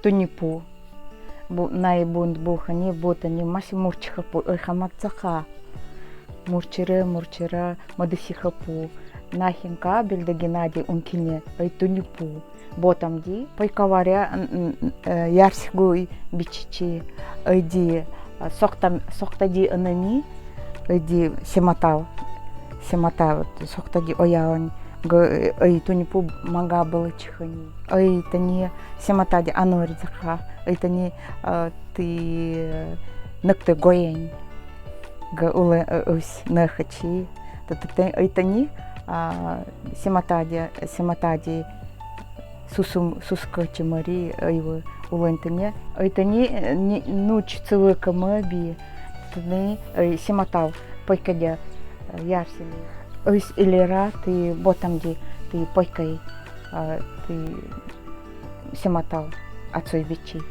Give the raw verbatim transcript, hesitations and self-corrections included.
Тунипу. Бу-, най бунд булхани, бутани, маса мурчи хапу, ой хамад заха. Мурчире, мурчире, мадыси хапу. Нахин кабель да Геннадий Ункине, ой тунипу. Ботамди, пой каваря, н-, н-, э, ярсигуй бичичи, ойди, а, сохта-, сохтади анани, ойди сематал, сематал, сохтади оялань, г-, ой тунипу мага бала чихани. Ой тани сематади анори заха, ой тани, а, ты, э, нокты гоянь, г-, улэ, э, ус нахачи. Т-, т-, т-, ой тани, а, сематади, сематади сусум, сусукачи мари, ой вы, улэн тани. Ой тани, э, ни-, нуч цылы кама би, тани, ой, сематал, пойкадя, э, ярсини. Ой с-, илера, ты ботамди, ты пойкай, а, ты сематал, ацой бичи.